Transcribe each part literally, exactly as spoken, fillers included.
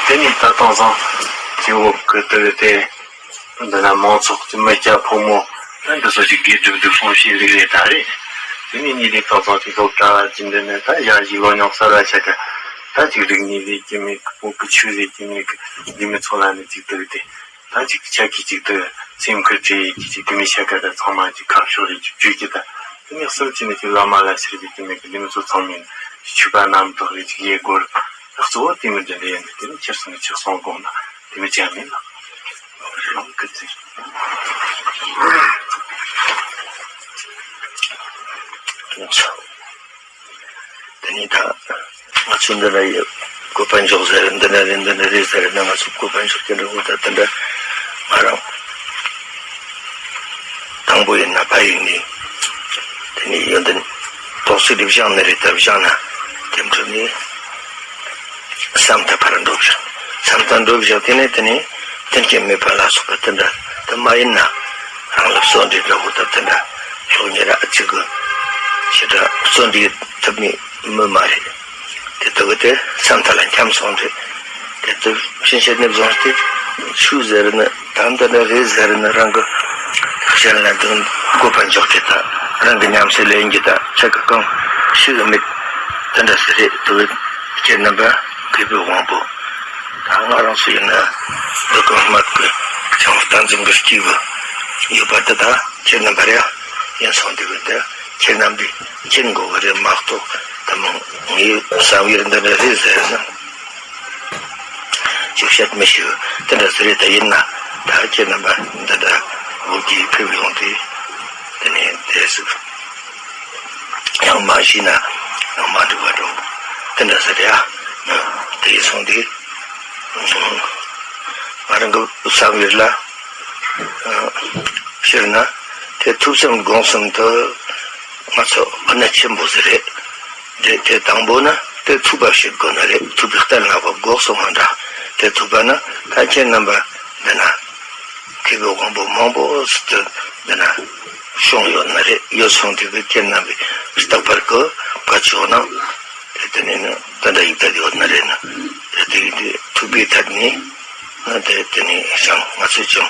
དེ་ནས་ད་དེང་སང་ཇི་འོབ་ཀྱི་དེ་དེ་འདི་ན་མང་ཚོགས་ཀྱི་མི་སྐྱ་ཕོ་མོ་ད་འདི་ཚོ་ཞིག་དགེ་སྒྲུབ་འདུག་སོང་ཞེས་ལུགས་རེ་ད་རེད། དེ་ནས་ཉིན་དེ་དེང་སང་དེ་སློབ་གྲྭ་བ་ཅི་འདི་ནས་ད་ཡར་ཞིག་ལོ་ཉོག་གསར་བ་ཆ་ག་ད་ཅིག་རིག་གནས་ཟེར་གྱི་མེད་གི། བོད་ཀྱི་ཆོས་ཟེར་གྱི་མེད་གི། འདི་མི་ཚོ་ལ་ནི་ཅིག་དེ་དེ། ད་ཅིག་ཆ་ཤས་ཅིག་ཏུ་སེམས་ཁུར་བྱེད་ཡས་ཀྱི་ཅིག་དེ་མི་ཤ་ཀ་ད་ཚང་མ་ཅིག་ཁ་ཕྱོགས་རེ་ཅིག་བཅོས་ཀྱི། ད་དེ་ནས་གསུམ་ཅིག་ནི་ཅིག་བླ་མ་ལ་ཕྱིར་བྱེད་ཀྱི་མེད་ཀྱི། འདི་མི་ཚོ་ཚང་མས་ཆོས་པ་རྣམ་དག་རེ་ཅིག་ཡེ་དགོས། ད་གཙོ་བོ་དེ་མི་འདི་འདྲ་ཡིན། དེ་ནི་ཁྱེར་སོང་ནི་ཁྱེར་སོང་དགོངས་ན་དེ་མི་ཅང་མིན་ལ། རང་གི་ཚེ། དེ་ནས་ད་ང་ཚོ་འདི་འདྲ་ཡི་བཀོད་པ་འཇོག་ཟེར། འདི་འདྲ་རེད་འདི་འདྲ་རེད་ཟེར་ན། ང་ཚོ་བཀོད་པ་འཇོག་གི་འདྲ་བོ་ད་དེ་འདྲ་ང་རང་དང་པོ་ཡིན་ན་ཕ་ཡིན་ནི། དེ་ནས་ཡོན་ཏན་རྟོགས་ཚུལ་འདི་སྦྱངས་ནི་རེད། ད་སྦྱངས་ན་དེ་འཕྲོ་ནས་བསམ་ཐབས་ཕར་འགྲོ་བཞག་བསམ་ཐབས་འགྲོ་བཞག་དེ་ནས་དེ་ནས་མཐུན་རྐྱེན་མེད་པ་ལ་སོགས་པ་དེ་འདྲ་དེ་མ་ཡིན་ན་རང་ལ་བརྩོན་འགྲུས་འདྲ་བོ་ད་དེ་འདྲ་སློབ་གཉེར་ཨ་ཙི་གི་ཞེ་དྲག་བརྩོན་འགྲུས་ཐུབ་ནི་མི་མ་རེད། དེ་དུ་གི་དེ་བསམ་ཐག་ལ་འཁྱམས་སོང་རེད། དེ་དུ་ཕྱིན་ཆད་ནས་བཟུང་སྟེ་ཆོས་ཟེར་ནི་ད་འདི་འདྲ་རེད་ཟེར་ནི་རང་གི་གཞན་ལ་འདོན་བཀོད་པ་འཇོག་གི་ད་རང་གི་ཉམས་སུ་ལེན་གྱི་ད་ཆ་གི་གང་ཤེས་གི་མེད། དེ་འདྲ་ཟེར་རེད། དུ་གི་ཁྱེད་རྣམ་པ་མཁས་པའི་དབང་པོ་ད་ང་རང་ཚོ་ཡིན་ན་འདི་གོང་མ་གི་ཀྱང་བསྟན་འཛིན་གྱི་སྐྱེས་བུ་ཡོད་པ་དེ་ད་ཁྱེད་རྣམ་པར་ཡང་ཡིན་སོང་དེ་གི་ད་ཁྱེད་རྣམ་པས་ཁྱེད་མགོ་བོ་རེད་མ་གཏོགས་ད་མང་ངའི་བསམ་ཡུལ་འདི་འདྲ་རེད་ཟེར་ན་ཅིག་བཤད་མི་ཤེས། དེ་འདྲ་ཟེར་རེད། ད་ཡིན་ན་ད་ཁྱེད་རྣམ་པ་འདི་འདྲ་འོ་དེ་ཕེབས་ཡོང་དུས་དེ་ནས་དེ་ཟེར། ཡང་མ་ཤེས་ན་ཡང་མ་འགྲིག་པ་འགྲོ། དེ་འདྲ་ཟེར་ཡ། དེ་ཡིན་སོང་དུས་ང་རང་གི་བསམ་ཡུལ་ལ་སྤྱིར་ན་དེ་ཐུགས་བསམ་དགོངས་བསམ་དུ་ང་ཚོ་གནད་ཆེན་པོ་ཟིག་རེད། དེ་དེ་དང་པོ་ན་དེ་ཐུབ་པ་བྱེད་དགོས་ནི་རེད། ཐུབ་པའི་གཏན་ལ་ཕབ་དགོས་སོང་ང་འདྲ། དེ་ཐུབ་པ་ན་ད་ཁྱེད་རྣམ་པ་འདི་ན་མཁས་པའི་དབང་པོ་མང་པོ་ཟིག་ཏུ་འདི་ན་བྱུང་ཡོད་ནི་རེད། ཡོད་སོང་དུས་ཀྱི་ཁྱེད་རྣམ་པས་རྟག་པར་གི་བཀའ་ཆོས་གནང་། དེ་དེ་ནས་ནི་དེ་འདྲ་ཡིག་ད་ཡོད་ནི་རེད་ན། དེ་དེ་ཡིན་དུས་ཐུབ་པའི་ཐད་ནས་ང་དེ་དེ་ནས་ཀྱང་ང་ཚོས་ཀྱང་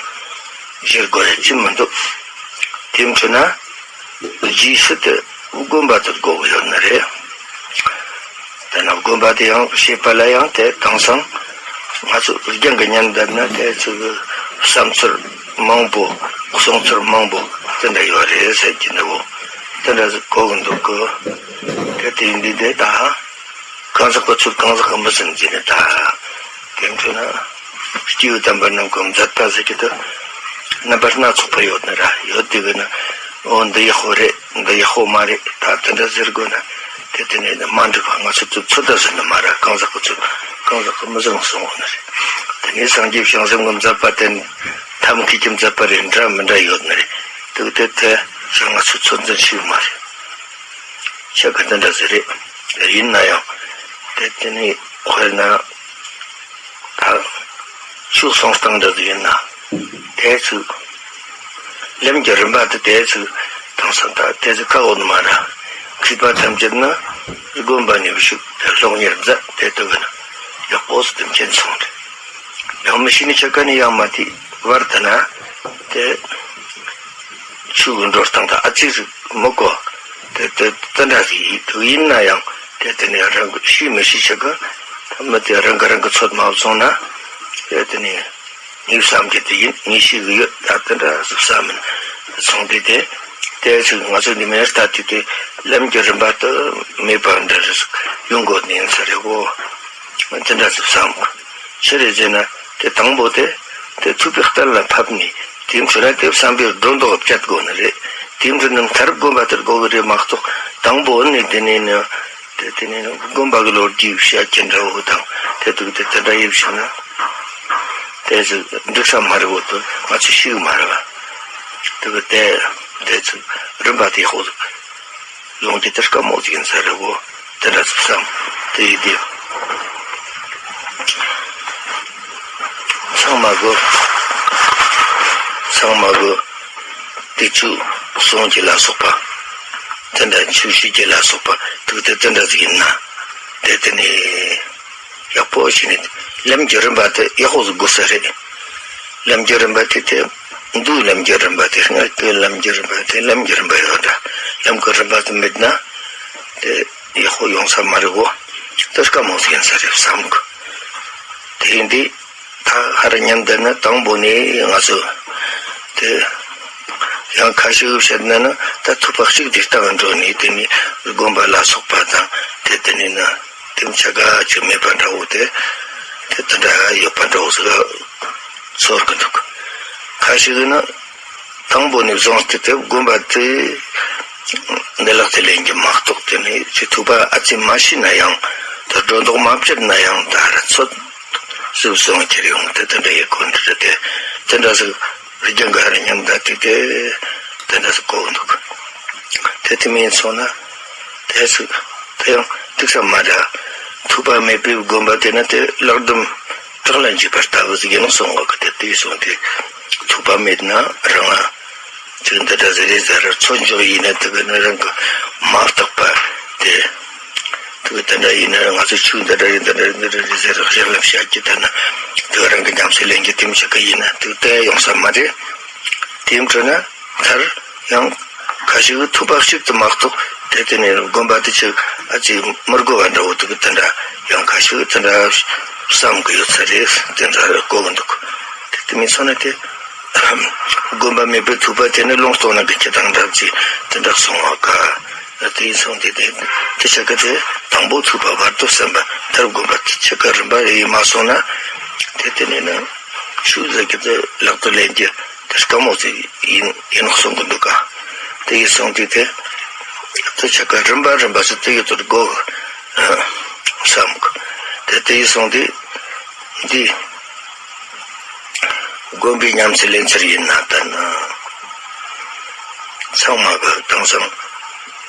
བཞེད་དགོས་རེད་ཅི་མི་འདུག་དེ་མཚོན་ན་རྗེས་སུ་དེ་དགོན་པ་དེ་དགོས་ཀྱི་ཡོད་ནི་རེད། དེ་ན་དགོན་པ་དེ་ཡང་བྱེད་པ་ལ་ཡང་དེ་དེང་སང་ང་ཚོ་རྒྱང་གི་ཉན་བསྡད་ན་དེ་ཚོ་གི་བསམ་ཚུལ་མང་པོ་གསུང་ཚུལ་མང་པོ་དེ་འདྲ་ཡོད་རེད་ཟེར་གྱི་འདུག་དེ་འདྲ་ཟིག་གོ་གི་འདུག་གི། དེ་དེ་འདི་དེ་ད་གང་ཟག་གི་ཚུལ་གང་ཟག་གི་མི་ཟིན་གྱི་ནི་ད་དེ་འཕྲོ་ན་སྐྱེས་བུ་དམ་པ་རྣམས་ཀྱི་མཛད་པ་ཟེར་གྱི་དེ་རྣམ་པ་སྣ་ཚོགས་པ་ཡོད་ནི་ར་ཡོད་དེ་གི་ན། འོ་འདི་ཡག་པོ་རེད། འདི་ཡག་པོ་མ་རེད། ད་དེ་འདྲ་ཟེར་དགོས་ན་དེ་དེ་ནས་མ་འགྲིག་པ། ང་ཚོ་ཚོད་ཚོད་ལྟ་ཟེར་ནི་མ་ར། གང་ཟག་གི་ཚོད་གང་ཟག་གི་མི་ཟིན་གསུང་འོང་ནི་རེད། དེ་ནས་སངས་རྒྱས་བྱང་སེམས་ཀྱི་མཛད་པ་དེ་ཐབས་མཁས་ཀྱི་མཛད་པ་རེད། འདྲ་མི་འདྲ་ཡོད་ནི་རེད། དེ་དེ་དེ་ང་ཚོ་ཚོད་འཛིན་བྱེད་མ་རེད། ཆ་ག་དེ་འདྲ་ཟེར་རེད། ཡིན་ན་ཡང་དེ་དེ་ནས་དཔེར་ན། ད་ཆོས་གསུང་སྟངས་འདྲ་ཟིག་ཡིན་ན་དེ་ཚོ་ལམ་གྱི་རིམ་པ་དེ་དེ་ཚོ་དེང་སང་ད་དེ་ཚོ་ཁ་འོ་ནི་མ་ར། མཁས་པ་ཐམས་ཅད་ནི་དགོན་པ་ནས་བཞུགས་དེ་སློབ་གཉེར་མཛད་དེ་དུ་གི་ན་ཡག་པོ་སུ་དེ་མཁྱེན་སོང་རེད། ཡང་མི་ཤེས་ནི་ཆ་ག་ནས་ཡང་མ་དེ་བར་དུ་ན་དེ་ཆོས་གི་འགྲོ་སྟངས་དང་ཨ་ཙི་ཟིག་མི་གོ། དེ་དེ་དེ་འདྲ་ཟིག་ཡིན་དུ་ཡིན་ན་ཡང་དེ་དེ་ནས་རང་གི་ཤེས་མི་ཤེས་ཆ་གི་ད་མི་དེ་རང་གི་རང་གི་ཚོད་མ་བཟུང་ན་དེ་དེ་ནས་ངའི་བསམ་གྱི་དེ་ཡིན། ངས་ཤེས་གི་ཡོད། ད་དེ་འདྲ་ཟིག་བསམ་མིན་སོང་དེ་དེ་དེ་ཟིག་ང་ཚོ་འདི་མེད་ལྟ་དུས་དེ་ལམ་གྱི་རིམ་པ་དུ་མེད་པ་འདྲ་ཟིག་ཡོང་དགོས་ནི་ཡིན་ས་རེད་གོ། དེ་འདྲ་ཟིག་བསམ། ཆི་རེད་ཟེར་ན་དེ་དང་པོ་དེ་དེ་ཐུབ་པའི་གཏན་ལ་ཕབ་ནས་དེ་མཚོན་ན་དེ་བསམ་པའི་སྒྲོ་འདོགས་བཅད་དགོས་ནི་རེད། དེ་མཚོན་ན་མཐར་དགོན་པ་དེར་དགོས་གི་རེད་མ་གཏོགས་དང་པོ་ནས་དེ་ནས་ནི་དེ་དེ་ནས་ནི་དགོན་པ་གི་ལོ་རྒྱུས་བཤད་ཀྱི་འདྲ་བོ་དང་དེ་དུས་དེ་དེ་འདྲ་ཡིན་བྱུང་ན་དེ་ཚོ་འགྲིག་ས་མ་རེད་བོ། དེ་ང་ཚོས་ཤེས་གི་མ་རེད་བ། དེ་གི་དེ་དེ་ཚོ་རིམ་པ་དེ་ཧོ་ཡོང་གི་དེ་དཀའ་མོ་ཟིག་ཡིན་ས་རེད་གོ། དེ་འདྲ་ཟིག་བསམ། དེ་ཡིན་དུས་ཚང་མ་གི་ཚང་མ་གི་དེ་ཆོས་གསུང་གི་ལ་སོགས་པ་དེ་འདྲ་ཆོས་བཤད་ཀྱི་ལ་སོགས་པ་དུག་དེ་དེ་འདྲ་ཟིག་ཡིན་ན་དེ་དེ་ནས་ཡག་པོ་ཞིག་ནས་ ལམ་གྱི་རིམ་པ་དེ་ཡག་པོ་ཟིག་དགོས་ས་རེད། ལམ་གྱི་རིམ་པ་དེ་དེ་འདུག་ལམ་གྱི་རིམ་པ་དེ་སྔར་གྱི་ལམ་གྱི་རིམ་པ་དེ་ལམ་གྱི་རིམ་པ་ཡོད་འདྲ། ལམ་གྱི་རིམ་པ་དེ་མེད་ན་དེ་ཡག་པོ་ཡོང་ས་མ་རེད་གོ། དེ་དཀའ་མོ་ཟིག་ཡིན་ས་རེད་བསམ་གི། དེ་ཡིན་དུས། ད་ཧ་ར་མཉམ་དུ་ནི་དང་པོ་ནས་ང་ཚོ་དེ་ཡང་ཁ་ཤས་བཤད་ན་ནི་ད་ཐུབ་པ་གཅིག་དེ་ལྟ་བུ་འགྲོ་ནས་དེ་ནས་དགོན་པ་ལ་སོགས་པ་དང་དེ་དེ་ནས་ནི་དེ་ཆ་ག་ཅིག་མེད་པ་འདྲ་བོ་དེ་དེ་དེ་འདྲ་ཡོད་པ་འདྲ་བོ་ཟིག་ཚོར་གི་འདུག་ཁ་ཤས་ནི། དང་པོ་ནས་བཟུང་སྟེ་དེ་དགོན་པ་དེ་འདི་ལག་དེ་ལེན་རྒྱུ་མ་གཏོགས་དེ་ནས་ཅི་ཐུབ་པ་ཨ་ཙི་མ་ཤེས་ན་ཡང་དེ་སྒྲོ་འདོགས་མ་བཅད་ན་ཡང་ད་ར་ཚོད་ཟིག་སོང་ཁྱེར་ཡོང་དེ་དེ་འདྲ་ཡི་གོ་འདྲི་དེ་དེ་འདྲ་ཟིག་རྒྱང་ག་ར་མཉམ་ད་དེ་དེ་དེ་འདྲ་ཟིག་གོ་འདུག་དེ་དེ་མིན་སོང་ན་དེ་ཟིག་དེ་ཡང་ཏིག་ས་མ་འདྲ་ཐུབ་པ་མེད་པའི་དགོན་པ་དེ་ན་དེ་ལག་སྒྲུབ་དྲག་ལ་འཇུག་པ་ལྟ་བུ་ཟིག་ཡིན་ནོ་སོང་བ་གི་དེ་དེ་སོང་དེ་ཐུབ་པ་མེད་ན་རང་ང་ཅིག་འདི་འདྲ་ཟེར་རེད་ཟེར་ར་ཚོད་འཇོག་ཡིན་ན་དེ་གི་ནི་རང་གི་མ་བརྟགས་པ་དེ་དེ་གི་དེ་འདྲ་ཡིན་ན་ང་ཚོ་ཆོས་འདི་འདྲ་རེད་འདི་འདྲ་རེད་འདི་འདྲ་རེད་ཟེར་ར་ཞལ་ལབ་བྱ་རྒྱུ་དེ་ན་དེ་གི་རང་གི་ཉམས་སུ་ལེན་རྒྱུ་དེ་མི་ཆོག་གི་ཡིན་ན་དེ་གི་དེ་ཡོང་ས་མ་རེད། དེའི་འཕྲོ་ན་མཐར་ཡང་ཁ་ཤས་ཀྱི་ཐུབ་པ་གཅིག་ཏུ་མ་གཏོགས་དེ་དེ་ནས་དགོན་པ་དེ་ཆོས་ཨ་ཙི་མི་དགོས་པ་འདྲ་བོ་དེ་གི་དེ་འདྲ་ཡང་ཁ་ཤས་ཀྱི་དེ་འདྲ་བསམ་གི་ཡོད་ས་རེད། དེ་འདྲ་གོ་གི་འདུག་དེ་དེ་མིན་སོང་ན་དེ། དགོན་པ་མེད་པའི་ཐུབ་པ་དེ་ནི་ལུང་སྟོང་ན་གི་ཁྱེད་དང་འདྲ་ཅི་དེ་འདྲ་སོང་བ་ཀ། དེ་ཡིན་སོང་དེ་དེ་དེ་ཆ་ག་དེ་དང་པོ་ཐུབ་པ་བར་དུ་གསན་པ་མཐར་དགོན་པ་དེ་ཆ་ག་རིམ་པ་ཡིན་མ་སོང་ན། དེ་དེ་ནས་ནི་ཆོས་ཟེར་གི་དེ་ལག་ཏུ་ལེན་རྒྱུ་དེ་དཀའ་མོ་ཟིག་ཡིན་ཡིན་ནོ་གསུང་གི་འདུག་ཀ། དེ་ཡིན་སོང་དེ་དེ་དེ་ཆ་ག་རིམ་པ་རིམ་པ་ཟིག་དེ་ཡོད་དུ་དགོ་བསམ་གི། དེ་དེ་ཡིན་སོང་དེ་འདི། དགོན་པའི་ཉམས་སུ་ལེན་ཚུལ་ཡིན་ན་ལྟར་ན། ཚང་མ་གི་དེང་སང་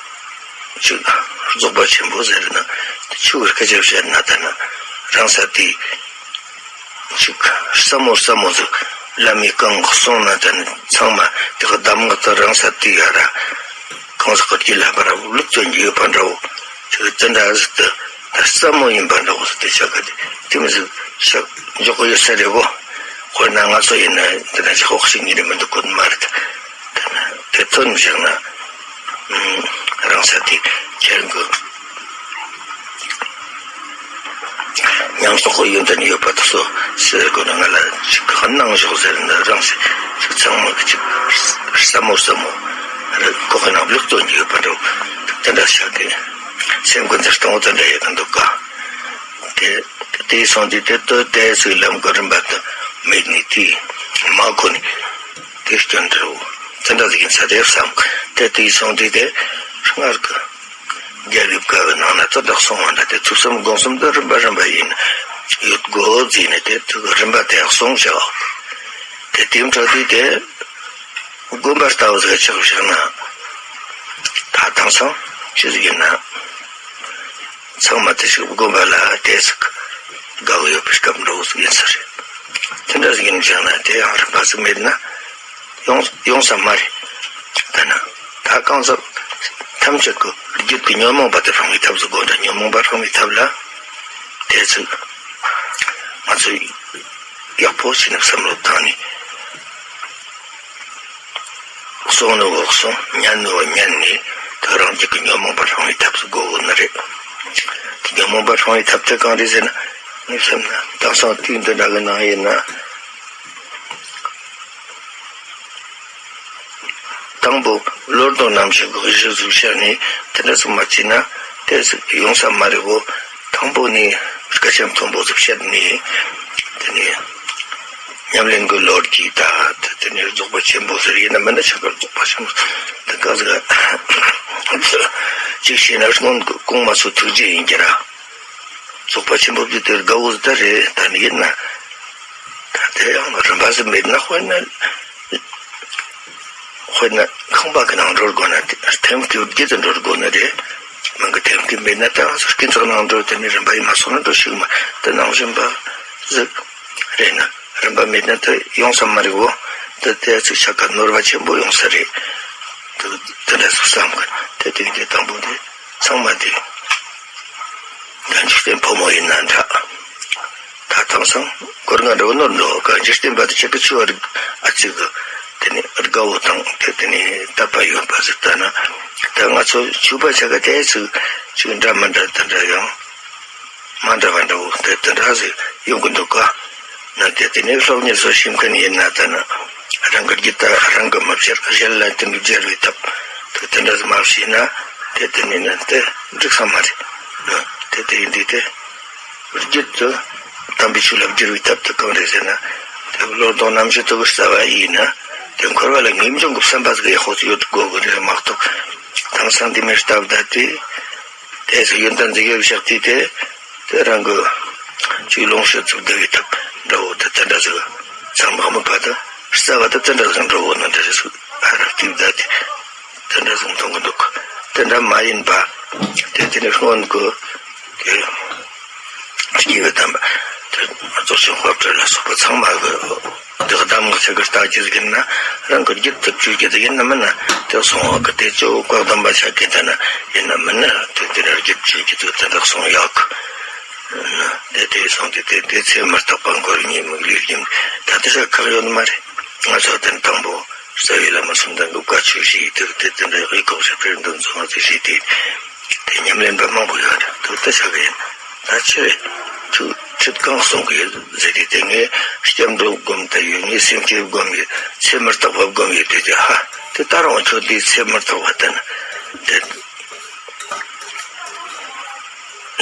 ཅིག་རྫོགས་པ་ཆེན་པོ་ཟེར་ན་ཆོས་སྐད་ཆ་བཤད་ན་ལྟར་ན་རང་ས་དེ་ཅིག་ཟབ་མོ་ཟབ་མོ་ཟིག་བླ་མའི་གང་གསུངས་ན་ལྟར་ན་ཚང་མ་དེ་གི་གདམས་ངག་དང་རང་ས་དེ་ཡ་ར་གང་ཟག་གི་རྒྱུད་ལ་བར་བླུགས་བཏོན་གྱི་ཡོད་པ་འདྲ་བོ་ཅིག་དེ་འདྲ་ཟིག་ཏུ། ད་ཟབ་མོ་ཡིན་པ་འདྲ་བོ་ཟེར་ཏེ་བྱ་ག་དེ་དེ་མི་ཟིག་ཤག་འཇོག་གི་ཡོད་ས་རེད་གོ། དཔེར་ན་ང་ཚོ་ཡིན་ན་འདི་ན་ཅི་ཧོག་ཤིག་ཉིན་རེ་མི་འདུག་གོ་མ་རེད། དེ་ན་དེ་ཐོན་བཞག་ན་རང་ས་དེ་ཁྱེད་རང་གི་ཉམས་སོགས་ཡོན་ཏན་ཡོད་པ་དེ་ཚོ་ཟེར་དགོས་ན་ང་ལ་ཅིག་གང་གནང་ཞོག་ཟེར་ན་རང་ས་ཅིག་ཚང་མ་གི་ཅིག་ཟབ་མོ་ཟབ་མོ་རེད་གོ་གི་ནང་བླུགས་བཏོན་གྱི་ཡོད་པ་འདྲ་བོ་དེ་འདྲ་བྱ་གི། སེམས་ཀྱི་འཛིན་སྟངས་དེ་འདྲ་ཡོད་ཀྱི་འདུག་ག། དེ་དེ་སོང་དུས་དེ་ལྟོས་དེ་ཚོའི་ལམ་གྱི་རིམ་པ་དུ་མེད་ནས་དེ་མ་གོ་ནས་དེ་སྐྱོན་འདྲ་བོ་དེ་འདྲ་ཟིག་ཡིན་ས་རེད་བསམ་གི། དེ་དེ་སོང་དུས་དེ་སྔར་གྱི་རྒྱལ་བའི་བཀའ་གི་ནང་ན་དེ་འདྲ་གསུངས་པ་འདྲ་དེ་ཐོས་བསམ་སྒོམ་གསུམ་དུ་རིམ་པ་རིམ་པ་ཡིན་ཡོད་དགོས་ཟེར་ནས་དེ་དེ་གི་རིམ་པ་དེ་གསུངས་བཞག་དེ་དེའི་འཕྲོ་དེ་དེ། དགོན་པ་ལྟ་བུ་ཟིག་ཆགས་བཞག་ན། ད་དེང་སང་ཅི་ཟིག་ཡིན་ན། ཚང་མ་དེ་ཞིག་དགོན་པ་ལ་དེ་ཟིག་དགའ་བོ་ཡོད་པའི་སྐབས་འདྲ་བོ་ཟིག་ཡིན་ས་རེད། དེ་འདྲ་ཟིག་ཡིན་བཞག་ན་དེ་ཡང་རིམ་པ་ཟིག་མེད་ན་ཡོང་ཡོང་ས་མ་རེད། ད་ན་ད་གང་ཟག་ཐམས་ཅད་ཀྱི་རྒྱུད་ཀྱི་ཉོན་མོངས་པ་དེ་སྤང་བའི་ཐབས་སུ་དགོས་འདྲ། ཉོན་མོངས་པ་སྤང་བའི་ཐབས་ལ་དེ་ཟིག་ང་ཚོས་ཡག་པོ་བྱས་ནས་བསམ་བློ་བཏང་ནས། གསུང་ནི་བོ་གསུང་། ཉན་ནི་བོ་ཉན་ནས་ད་རང་རྒྱུད་ཀྱི་ཉོན་མོངས་པ་སྤང་བའི་ཐབས་སུ་དགོས་དགོས་ནི་རེད། དེ་ཉོན་མོངས་པ་སྤང་བའི་ཐབས་དེ་གང་རེད་ཟེར་ན། ངས་བསམ་ན་དེང་སང་དུས་འདི་འདྲ་གི་ནང་ཡིན་ན། དང་པོ་བློ་ལྡོག་རྣམ་བཞི་གི་གཞི་བཟུང་བྱས་ནས་དེ་འདྲ་ཙམ་མ་བྱས་ན་དེ་ཡོང་ས་མ་རེད་གོ། དང་པོ་ནས་སྐད་ཆ་མཐོན་པོ་ཟིག་བཤད་ནས་དེ་ནས་ཉམས་ལེན་གྱི་ལོ་རྒྱུས་དང་དེ་ནས་རྫོགས་པ་ཆེན་པོ་ཟེར་ཡིན་ན་མིན་ན་ཆ་གར་རྫོགས་པ་ཆེན་པོ་དེ་ག་ཟིག་ཅིག་བྱས་ན་སྔོན་གྱི་གོང་མ་ཚོ་ཐུགས་རྗེ་ཡིན་གྱི་ར། རྫོགས་པ་ཆེན་པོ་བརྒྱུད་དེ་དགའ་བོ་ཟིག་ད་རེད། ད་ནི་ཡིན་ན་ད་དེ་ཡང་རིམ་པ་ཟིག་མེད་ན་དཔེར་ན། དཔེར་ན་ཁང་པ་གི་ནང་འགྲོ་དགོས་ན་དེ་ཐེམ་སྐས་བརྒྱུད་དུ་འགྲོ་དགོས་ནི་རེད། མིང་གི་ཐེམ་སྐས་མེད་ན་ད་ང་ཚོ་སྐས་འཛེག་ནང་འགྲོ་དེ་ནི་རིམ་པ་ཡིན་མ་སོང་ན་འགྲོ་ཤེས་མ། དེ་ནང་རིམ་པ་ཟིག་རེད་ན་རིམ་པ་མེད་ན་དེ་ཡོང་ས་མ་རེད་གོ། དེ་དེ་ཚིག་ཆ་ག་ནོར་བ་ཆེན་པོ་ཡོང་ས་རེད། དེ་དེ་འདྲ་ཟིག་བསམ་གི། དེ་དེ་འདྲའི་དང་པོ་དེ་ཚང་མ་དེ་ད་འཇིག་རྟེན་ཕོ་མོ་ཡིན་ན་འདྲ། ད་ཐ་ སང་སྐོར་ང་འགྲོ་ནོར་འགྲོ་ག་འཇིག་རྟེན་པ་དེ་ཆེ་གི་ཆུ་བར་ཨ་ཅིག་གི་དེ་ནི་དགའ་བོ་དང་དེ་དེ་ནི་དད་པ་ཡོད་པ་ཟིག་ལྟ་ན། ད་ང་ཚོ་ཆུ་པ་ཆ་ག་དེ་ཚོ་ཅིག་འདྲ་མི་འདྲ་དེ་འདྲ་ཡང་མ་འདྲ་བ་འདྲ་བོ་དེ་དེ་འདྲ་ཟིག་ཡོང་གི་འདུག་ག་ན་དེ་དེ་ནི་སློབ་གཉེར་སོགས་ཤེས་མཁན་ཡིན་ན་ད་ན་རང་གི་རྒྱུད་ད་རང་གི་མི་བྱེད་གཞན་ལ་དེ་འདྲ་སྦྱར་བའི་ཐབས་དེ་དེ་འདྲ་ཟིག་མ་བྱས་ན་དེ་དེ་ནི་ན་དེ་འགྲིག་ས་མ་རེད། དེ་དེ་ཡིན་དུས་དེ། རྒྱུད་དུ་དམ་པའི་ཆོས་ལ་བསྒྱུར་བའི་ཐབས་དེ་གང་རེད་ཟེར་ན། དེ་བློ་ལྡོག་རྣམ་བཞི་ཐོབ་པའི་རྩ་བ་ཡིན་ན། དེ་འཁོར་བ་ལས་ངེས་འབྱུང་གི་བསམ་པ་ཟིག་ཡག་པོ་ཡོད་དགོས་གི་རེད་མ་གཏོགས། དེང་སང་དེ་མིན་སྟབས་བདའ་སྟེ། དེ་ཚོ་ཡོན་ཏན་ཟིག་ཡོད་བཞག་དུས་དེ། དེ་རང་གི་ཆོས་ལོངས་སྤྱོད་ཚུགས་བསྡད་པའི་ཐབས་འདྲ་བོ་དེ་དེ་འདྲ་ཟིག་ཚང་མ་དམིགས་པ་དེ་རྩ་བ་དེ་དེ་འདྲ་ཟིག་འགྲོ་བོ་ནི་འདྲ་རེད་ཟིག་ཧ་ར་སྐྱིད་བསྡད་དེ། དེ་འདྲ་ཟིག་མཐོང་གི་འདུག་དེ་འདྲ་མ་ཡིན་པ། དེ་དེ་ནི་སྔོན་གི། དེ། སྐྱེས་པའི་དམ་པ། དེ་རྫོགས་ཆེན་དཔལ་སྤྲུལ་ལ་སོགས་པ་ཚང་མ་གི། དེ་གདམས་ངག་ཆ་གི་ལྟ་རྒྱུ་ཟིག་ཡིན་ན། རང་གི་རྒྱུད་དུ་བཅུག་རྒྱུ་ཟིག་ཡིན་ན་མིན་ན། དེ་སོང་བ་གི་དེ་ཅོ་བཀག་སྡོམ་པ་ཆ་གི་དེ་ན་ཡིན་ན་མིན་ན། དེ་དེ་ར་རྒྱུད་བཅུག་རྒྱུ་ཟིག་དེ་འདྲ་སོང་ཡག་གི། དེ་དེ་སོང་དེ་དེ་དེ་ཚེ་མི་རྟག་པ་འཁོར་ཉིད་དམིགས་ལུས་རྒྱུན། ད་དེ་ཤ་ཁག་ཡོད་མ་རེད། ང་ཚོ་དེ་དང་པོ། རྩ་བའི་བླ་མ་གསུམ་ལྡན་གྱི་བཀའ་ཆོས་བཞི་ཡི་དེར་དེ་དེ་འདྲའི་དབུས་ཁོག་ཞིག་ཕེར་འདོན་ཚོ་ང་ཚོས་བཞི་དེ། དེ་ཉམས་ལེན་པ་མང་པོ་ཡོད་རེད་དུ་ལྟ་བྱ་གི་ཡིན། ད་ཆེ་བའི་ཆོས་ཁྲིད་གང་གསུང་གི་ཡོད་ཟེར་དུས་དེ་ངས་སྐྱབས་འགྲོ་སྒོམ་དུ་ཡོད། ངས་སེམས་བསྐྱེད་སྒོམ་ཡོད། ཚེ་མི་རྟག་པ་སྒོམ་ཡོད་དེ་དེ་ཧ་དེ་ད་རུང་ཁྱོད་དེའི་ཚེ་མི་རྟག་པ་དེ་ནི་དེ།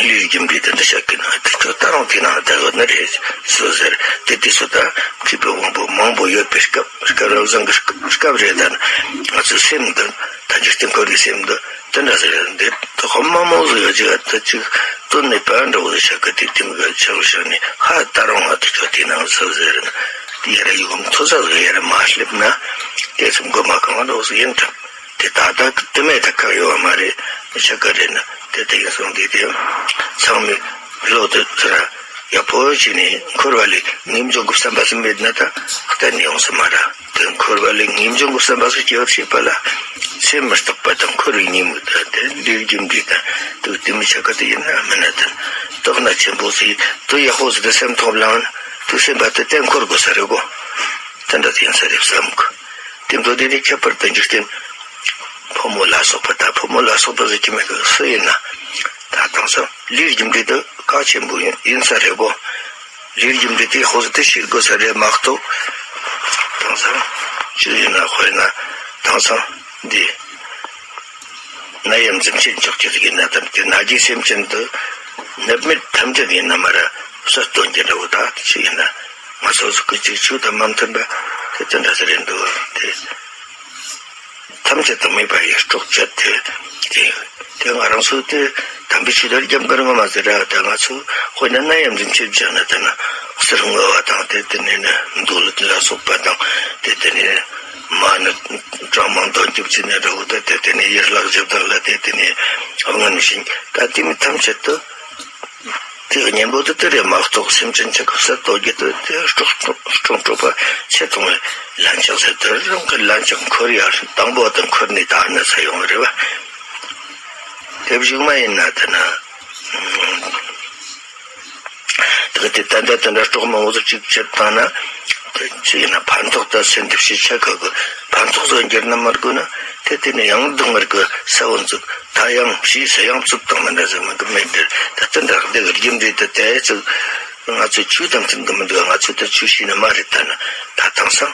ལུས་རྒྱུ་འབྲས་དེ་འདྲ་བཤད་ཀྱི་ན་དེ་ཁྱོད་ད་རུང་དེ་ནང་བསྡད་ཡོད་ནི་རེད་སོ་ཟེར། དེ་དུས་སུ་ད་མཁས་པའི་དབང་པོ་མང་པོ་ཡོད་པའི་སྐབས་སྐབས་རབ་བཟང་གི་སྐབས་རེད། ད་ང་ཚོའི་སེམས་འདི་ད་འཇིག་རྟེན་འཁོར་བའི་སེམས་འདི་དེ་འདྲ་ཟེར་འདི་ད་ཧོ་མ་མོ་ཟིག་ཡོད་ཅིག་ད་ཅིག་དོན་མེད་པ་འདྲ་བོ་ཟིག་བཤད་ཀྱི་དེ་དེ་མི་ག་ཆག་བཤད་ནས་ཧ་ད་རུང་ང་དེ་ཁྱོད་དེ་ནང་ཟིག་ཟེར་ན་དེ་ཡར་ཡོང་མཐོ་ས་ཟིག་ཡར་མ་སླེབས་ན་དེ་ཚོ་མགོ་མ་གང་འདྲ་བོ་ཟིག་ཡིན་ཐང་། དེ་ད་ལྟ་དེ་མེད་ད་ཁག་ཡོད་མ་རེད། མི་ཆ་ག་རེད་ན་དེ་དེ་ཡིན་སོང་དེ་དེ་ཚང་མས་བློ་དེ་ཚུར་ཡག་པོ་བྱས་ནས་འཁོར་བ་ལས་ངེས་འབྱུང་གི་བསམ་པ་ཟིན་མེད་ན་ད་གཏན་ནས་ཡོང་ས་མ་རེད། དེ་འཁོར་བ་ལས་ངེས་འབྱུང་གི་བསམ་པ་ཟིག་སྐྱེ་བར་བྱེད་པ་ལ་ཚེ་མི་རྟག་པ་དང་འཁོར་བའི་ཉེས་དམིགས་དང་དེ་ལས་རྒྱུ་འབྲས་དང་དེ་དེ་མི་ཆ་ག་དེ་ཡིན་ན་མིན་ན་དེ་དོགས་སྣང་ཆེན་པོ་ཟིག་དེ་ཡག་པོ་ཟིག་དེ་སེམས་ཐོག་ལངས་ན་དེ་སེམས་པ་དེ་གཏན་འཁོར་དགོས་ས་རེད་གོ། དེ་འདྲ་དེ་ཡིན་ས་རེད་བསམ་གི། དེ་འགྲོ་དེ་ནི་ཁྱད་པར་དུ་འཇིག་རྟེན། ཕོ་མོ་ལ་སོགས་པ་དང་ཕོ་མོ་ལ་སོགས་པ་ཟེར་གྱི་མེད་གི་སུ་ཡིན་ན། ད་དེང་སང་ལས་རྒྱུ་འབྲས་དེ་གལ་ཆེན་པོ་ཡིན་ཡིན་ས་རེད་གོ། ལས་རྒྱུ་འབྲས་དེ་ཧོ་ཟེར་དེ་ཤེས་དགོས་ས་རེད་མ་གཏོགས། དེང་སང་ཅི་ཡིན་ན་དཔེར་ན་དེང་སང་འདི། ནད་ཡམས་འཛིན་བྱེད་འཇོག་རྒྱུ་ཟིག་ཡིན་ན་དམ་དེ་ན་རྒྱུའི་སེམས་ཅན་དུ་ནད་མེད་ཐམས་ཅད་ཡིན་ན་མ་ར་གསོད་གཏོང་རྒྱུ་འདྲ་བོ་ད་ཆི་ཡིན་ན་ང་ཚོ་གཟུགས་སྐུ་གཅིག་ཆོས་དང་མ་མཐུན་པ་དེ་དེ་འདྲ་ཟེར་རེད་འདུག་དེ་ཐམས་ཅད་དུ་མེད་པ་ཡི་སྲོག་གཅོད་དེ་དེ་དེ་ང་རང་ཚོ་དེ་དམ་པའི་ཆོས་དར་རྒྱབ་འགར་ངོ་མ་ཟེར་ར་ད་ང་ཚོ་དཔེར་ན་ནད་ཡམས་འཛིན་བྱེད་བྱ་ན་དེ་ན་གསེར་དངུལ་བ་དང་དེ་དེ་ནས་ནི་འདོད་ལ་སོགས་པ་དང་དེ་དེ་ནས། མ་ནི་གྲངས་མང་དོན་གྱི་བྱེད་ནས་འགྲོ་དེ་དེ་ནས་ཡུལ་ལྷ་བཞི་བདག་ལ་དེ་དེ་ནས་སྔོན་ཞིང་ད་དེ་མི་ཐམས་ཅད་དུ་དེ་གཉེན་པོ་དེ་དེ་རེད་མ་གཏོགས་སེམས་ཅན་ཅིག་གི་སྲོག་གཏོད་རྒྱུ་དེ་དེ་སྲོག་སྲོག་སྲོག་འཕྲོག་པ་ཆེ་མཐོང་བའི་ལན་ཆགས་ཟེར་དེ་རང་གི་ལན་ཆགས་འཁོར་ཡ་དང་པོ་དང་འཁོར་ནས་ད་ནི་ཚ་ཡོང་བ་རེད་བ། དེ་བཞུགས་མ་ཡིན་ན་དེ་ན། དེ་ག་དེ་ད་ལྟ་དེ་འདྲ་སྲོག་མང་བོ་ཅིག་ཆད་བཏང་ན། དེ་ཅི་ཡིན་ན་ཕན་ཐོགས་ད་སེམས་འདི་ཕྱི་ཆ་ག་གི་ཕན་ཐོགས་སུ་འགྱུར་ན་མ་དགོས་ན་དེ་དེ་ནི་ཡང་སྡུག་བསྔལ་གི་ས་བོན་ཚུགས་ད་ཡང་ཕྱིས་སུ་ཡང་རྩུབ་དང་མི་འདྲ་ཟེར་མི་གི་མེད་འདིར་ད་དེ་འདྲ་འདི་གི་རྒྱུ་འབྲས་དེ་དེ་ཚུགས་ང་ཚོས་ཆོས་དང་མཐུན་གི་མི་འདུག་ང་ཚོས་ད་ཆོས་ཤེས་ནི་མ་རེད་ད་ན་ད་དེང་སང་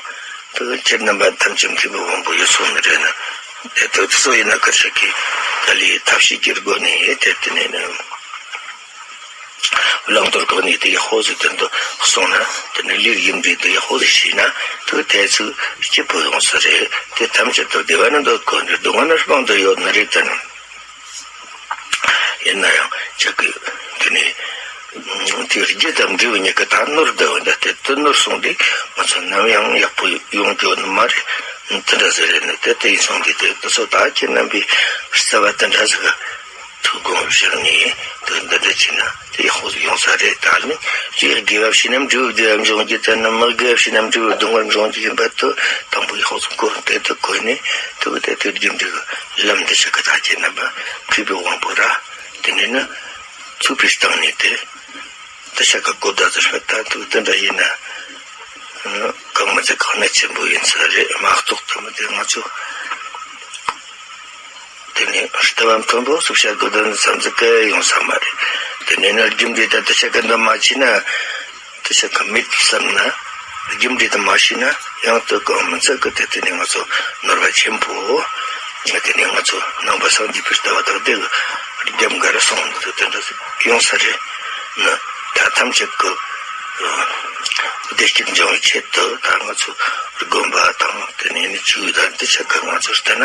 དེ་གི་ཁྱེད་རྣམ་པ་ཐམས་ཅད་མཁས་པའི་དབང་པོ་ཡོད་སོང་ནི་རེད་ན་དེ་དེ་ཚོ་ཡིན་ན་གར་ཞིག་གི་ད་ལི་ཐབས་ཤེས་ཀྱི་སྒོ་ནས་དེ་དེ་ནས་ནི། བླང་དོར་གང་ནས་དེ་ཡག་པོ་ཟིག་དོན་དུ་གསུངས་ན་དེ་ནི་ལས་རྒྱུ་འབྲས་དེ་ཡག་པོ་ཟིག་ཤེས་ན་དེ་དེ་ཚོ་སྐྱིད་པོ་ཡོང་ས་རེད། དེ་ཐམས་ཅད་དུ་བདེ་བ་ནི་འདོད་དགོས་ནས་སྡུག་བསྔལ་ནི་སྤང་དུ་ཡོད་ནི་རེད་དེ་ནི། ཡིན་ན་ཡང་ཅག་གི་དེ་ནི་དེ་རྒྱུ་དང་འབྲས་བུ་གཉིས་ཀ་ད་ནོར་བསྡད་ཡོད་ན་དེ་དེ་ནོར་སོང་དུས་ང་ཚོ་ནམ་ཡང་ཡག་པོ་ཡོང་རྒྱུ་ནི་མ་རེད། དེ་འདྲ་ཟེར་རེད་ནི་དེ་དེ་ཡིན་སོང་དུས་དེ་དེ་ཚོ་ད་ཁྱེད་རྣམ་པའི་རྩ་བ་དེ་འདྲ་ཟིག་ཐུགས་དགོངས་བཞག་ནས་དེ་འདི་འདྲ་བྱས་ན་དེ་ཡག་པོ་ཡོང་ས་རེད། ད་ནི་ཅིག་དགེ་བ་བྱས་ན་འབྲས་བུ་བདེ་བ་འབྱུང་རྒྱུ་དེ་ནི་མི་དགེ་བ་བྱས་ན་འབྲས་བུ་སྡུག་བསྔལ་འབྱུང་རྒྱུ་ཡིན་པ་དེ་དང་པོ་ཡག་པོ་གོ་དེ་དེ་གོ་ནས་དེ་གི་དེ་དེ་རྒྱུ་འབྲས་ཀྱི་ལམ་འདི་ཞིག་གི་ད་ཁྱེད་རྣམ་པ་མཁས་པའི་དབང་པོ་ར་དེ་ནས་ནི་ཚུགས་པའི་སྟེང་ནས་དེ། དེ་ཤ་ཁ་གོ་ད་ཟེར་བ་ད་དུ་དེ་འདྲ་ཡིན་ན་གང་མི་ཚེ་གང་ན་ཆེན་པོ་ཡིན་ས་རེད། མ་གཏོགས་དུ་མི་དེ་ང་ཚོ་དེ་ནས་ལྟ་བ་མཐོན་པོ་སུ་བཤད་དགོས་དོན་བསམ་ཚུལ་ག་ཡོང་ས་མ་རེད། དེ་ནས་ན་རྒྱུ་འབྲས་ད་དེ་ཤ་ཁ་འདི་མ་ཕྱིན་ན་དེ་ཤ་ཁ་མེད་བསམ་ན་རྒྱུ་འབྲས་དུ་མ་ཤེས་ན་ཡང་དུ་གང་མི་ཚེ་གི་དེ་དེ་ནས་ང་ཚོ་ནོར་བ་ཆེན་པོ། དེ་ནས་ང་ཚོ་ནང་པ་སངས་རྒྱས་པའི་ལྟ་བ་དག་དེ་རྒྱབ་འགལ་སོང་དུ་དེ་འདྲ་ཡོང་ས་རེད། ནི་ད་ཐམས་ཅད་ཀྱི་བདེ་སྐྱིད་འབྱུང་བའི་ཆེད་དུ་ད་ང་ཚོ་དགོན་པ་དང་དེ་ནས་ནི་ཆོས་དང་དེ་ཆ་ག་ང་ཚོ་ལྟ་ན་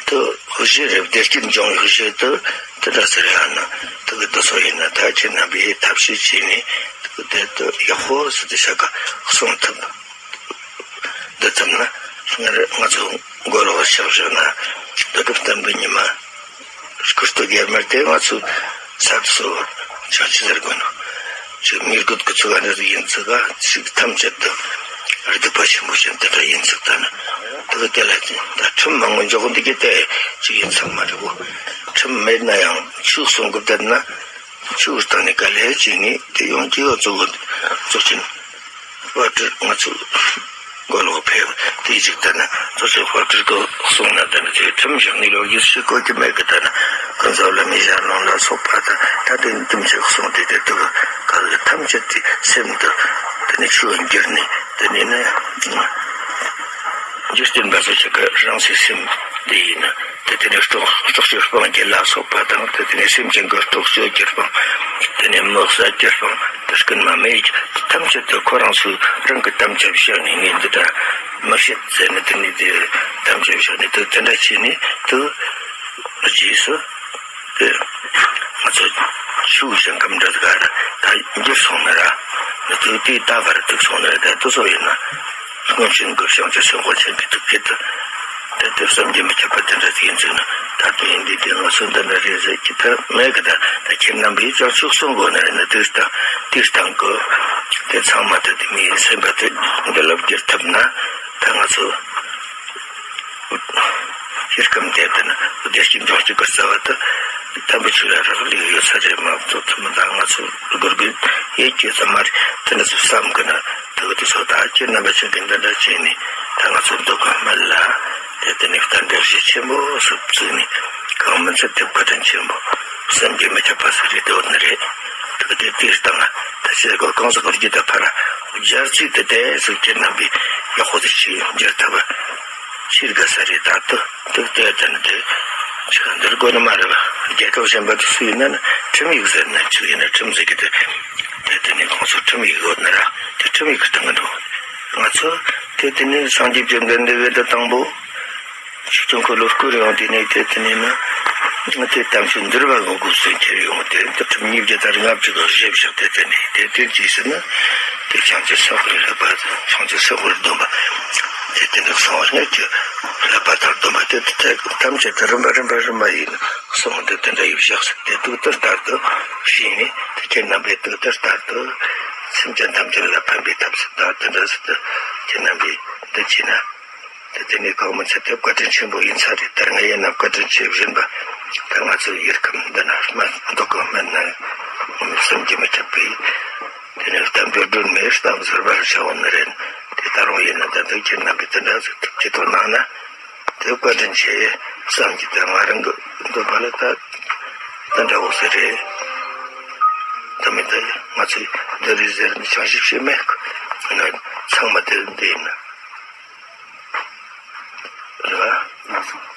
དུ་ཧུ་ཤེས་རེད། བདེ་སྐྱིད་འབྱུང་བའི་ཧུ་ཤེས་དུ་དེ་འདྲ་ཟེར་ཡང་ན་དུ་གི་དུ་ཚོ་ཡིན་ན་ད་ཁྱེད་རྣམ་པས་ཐབས་ཤེས་བྱས་ནས་དུ་གི་དེ་དུ་ཡག་པོ་སུ་དེ་ཆ་ག་གསུང་ཐུབ། འདི་ཙམ་ན་སྔར་ང་ཚོ་མགོ་ལོག་ཕྱག་བཞག་ན་བདུད་རྩི་བསྟན་པའི་ཉི་མ་སྐུ་སྟོད་རྒྱལ་མར་དེ་ང་ཚོ་ས་དུ་སོ་ཆང་ཆི་ཟེར་དགོས་ནོ་ཅིག་མི་རྒོད་ཀྱི་ཚུགས་ཀ་འདྲ་ཟིག་ཡིན་ཚུགས་ཀ་ཅིག་ཐམས་ཅད་དུ་སྡིག་པ་ཆེན་པོ་ཅན་དེ་འདྲ་ཡིན་ཚུགས་ད་ན་དེ་གི་དེ་ལ་ཅིག་ད་ཁྲིམས་མང་པོ་འཇོག་འདི་གི་དེ་ཅིག་ཡིན་ཚུགས་མ་རེད་གོ། ཁྲིམས་མེད་ན་ཡང་ཆོས་གསུང་གི་བསྡད་ན་ཆོས་སྟེང་ནས་དཀའ་ལས་བྱས་ནས་དེ་ཡོང་གི་ཡོད་ཚོ་གཙོ་ཆེན། དཔལ་སྤྲུལ་ང་ཚོ་མགོ་ལོག་ཕེབས་དེ་ཅིག་ལྟ་ན་ཚོ་ཚོ་དཔལ་སྤྲུལ་གོ་གསུང་ན་ལྟ་ན་ཚོའི་ཁྲིམས་བཞག་ནས་ལོ་རྒྱུས་ཤིག་གོ་གི་མེད་གི་ལྟ་ན་ཀུན་རྫོབ་ལ་མི་བཞག་ལོང་ལ་སོགས་པ་དང་ད་དེ་འདུམ་ཆེ་གསུང་དེ་དེ་དུ་ག་ལ་ཐམས་ཅད་དེ་སེམས་དུ་དེ་ནས་ཆུ་འགྱུར་ནས་དེ་ནས་ནི་འཇིག་རྟེན་པ་ཚོ་ཆེ་གི་རང་སའི་སེམས་དེ་ཡིན་ན། དེ་དེ་ནས་སྲོག་སྲོག་གཅོད་སྤང་རྒྱུ་ལ་སོགས་པ་དང་དེ་དེ་ནས་སེམས་ཅན་གྱི་སྲོག་གཅོད་རྒྱུ་སྤང་། དེ་ནས་མི་བསད་རྒྱུ་སྤང་དེ་རྐུན་མ་མེད་རྒྱུ་ཐམས་ཅད་དུ་ཁོ་རང་ཚོའི་རང་གི་དམ་བཅའ་བཞག་ནས་ངས་འདི་འདྲ་མི་བྱེད་ཟེར་ནས་དེ་ནས་དེ་དམ་བཅའ་བཞག་ནས་དེ་དེ་འདྲ་བྱས་ནས་དེ་རྗེས་སུ་དེ་ང་ཚོ་ཆུ་བཞིན་གམ་འདྲ་ཟིག་ག་ད་འགྱུར་སོང་ན་ར་ནི་དེ་དེ་ད་བར་ཐུག་སོང་ན་ར་ད་དེ་ཚོ་ཡིན་ན། སྔོན་བྱོན་གྱི་བྱང་ཆུབ་སེམས་དཔའ་ཆེན་པོའི་ཐུགས་བསྐྱེད་དུ། དེ་ལྟར་བསམ་གྱིས་མི་ཁྱབ་པ་དེ་འདྲ་ཞིག་ཡིན་ཚུལ་ནི་ད་དུང་ཡིན་དུས་དེ་ང་ཚོ་འདི་འདྲ་རེད་ཟེར་གྱི་ཐབས་མེད་གི། ད་ད་ཁྱེད་རྣམ་པས་ཀྱང་ཆོས་གསུང་དགོས་ན་རེད་ན་དེ་ལྟ་དེ་སྟེང་གི་དེ་ཚང་མ་དེ་དེ་མིའི་སེམས་པ་དེ་འདི་ལ་བསྒྱུར་ཐུབ་ན་ད་ང་ཚོ་ཤེས་ཁམས་དེ་དེ་ནི་བདེ་སྐྱིད་འབྱུང་སྤྱོད་ཀྱི་རྩ་བ་དེ་དམ་པའི་ཆོས་ལ་རག་ལས་ཡོད་ས་རེད་མ་གཏོགས་ཐུབ་མི་ད་ང་ཚོ་སྒོར་དགོས་ཡེ་སྐྱོ་ས་མ་རེད། དེ་འདྲ་ཚོ་བསམ་གི་ན། དེ་གི་དེ་ཚོ་ད་ཁྱེད་རྣམ་པ་ཆོས་ཀྱི་འདི་འདྲ་བྱས་ནས་ད་ང་ཚོ་འདུག་ག་མེད་ལ། དེ་དེ་ནས་གཏན་འབེབས་བྱེད་ཆེན་པོ་སུ་བཙུགས་ནས་གང་མི་ཚེ་དེ་བཀའ་དྲིན་ཆེན་པོ་བསམ་གྱིས་མི་ཁྱབ་པ་ཟེར་རེད་དེ་འོ་ན་རེད། དེ་གི་དེ་དེའི་སྟེང་ལ་ད་ཆེ་གོ་གང་ཟག་གི་རྒྱུད་དུ་ཕར་སྦྱར་ཚུལ་དེ་དེ་སུ་ཁྱེད་རྣམ་པས་ཡག་པོ་དེ་ཅིག་འབྱར་ཐུབ་པ་ཤེས་དགའ་ས་རེད། ད་དུ་དེ་དེ་དེ་ནི་དེ་ཆེ་འདིར་དགོས་ནི་མ་རེད་པ། རྒྱལ་ཁབ་གཞན་པ་དུ་སུ་ཡིན་ན་ནི་ཁྲིམས་ཡིག་ཟེར་ན་ཆུ་ཡིན་ན་ཁྲིམས་ཟེར་གི་དེ། དེ་དེ་ནས་ཁོང་ཚོ་ཁྲིམས་ཡིག་ཡོད་ན་ར་དེ་ཁྲིམས་ཡིག་གི་སྟེང་གི་འགྲོ། ང་ཚོ་དེ་དེ་ནས་སངས་རྒྱས་བཅོམ་ལྡན་འདས་འོས་བསྡུ་དང་པོ་ཆིག་སྟོང་དགུ་ལོ་སྐོར་ཡོང་དེ་ནས་དེ་དེ་ནས་ནི་དེ་དམ་ཆོས་འདུལ་བ་གི་སྒོ་སུ་ཁྱེར་ཡོང་དེ་དེ་ཁྲིམས་ཉིས་བརྒྱ་དང་ལྔ་བཅུ་གི་བཞེས་བཞག་དེ་དེ་ནས་དེ་དེ་རྗེས་སུ་ནི་དེ་བྱང་ཆུབ་སེམས་དཔའི་བསླབ་པ་བྱང་ཆུབ་སེམས་དཔའི་སྡོམ་པ་དེ་དེ་ནས་གསང་བ་ལྔ་བཅུ་བསླབ་པ་དང་སྡོམ་པ་དེ་དེ་ཐམས་ཅད་དེ་རིམ་པ་རིམ་པ་རིམ་པ་ཡིན། གསུངས་འདི་དེ་འདྲ་ཡོད་བཞག་ཟེར་ཏེ་དུག་ཏུ་ལྟར་དུ་ཤེས་ནས་དེ་ཁྱེད་རྣམ་པས་དུག་ཏུ་ལྟར་དུ་སེམས་ཅན་ཐམས་ཅད་ལ་ཕན་པའི་ཐབས་སུ་དང་དེ་འདྲ་ཟེར་ཏེ་ཁྱེད་རྣམ་པས་འདི་བྱས་ན་དེ་དེ་ནས་གང་མི་ཚེ་དེ་བཀའ་དྲིན་ཆེན་པོ་ཡིན་ས་རེད། ད་ངས་ཡིན་ན་བཀའ་དྲིན་ཆེ་བཞིན་པ་ད་ང་ཚོའི་ཡུལ་ཁམས་འདི་ན་སྨན་འདུག་གི་སྨན་ན་སེམས་ཀྱིས་མི་ཁྱབ་པའི་དེ་ནས་གཏམ་དཔེ་སྒྲོན་མེ་གཏམ་ཟེར་བར་བྱ་བ་ནི་རེད། དེ་ད་རུང་ཡིན་ན་ད་དུང་ཁྱེད་རྣམ་པས་དེ་འདྲ་ཟེར་ཐུབ་ཀྱི་ཐོག་ནང་ན། དེ་བཀའ་དྲིན་ཆེ་བསམ་གྱི་དེ་ང་རང་གི་འདོད་པ་ལ་ད་ད་འདྲ་བོ་ཟེར་རེད། ད་མི་དེ་ང་ཚོས་འདི་རེད་ཟེར་ནས་བྱང་ཞིབ་བྱེད་མེད་ན་ཚང་མ་དེ་འདི་ཡིན་ན་རེད་བ།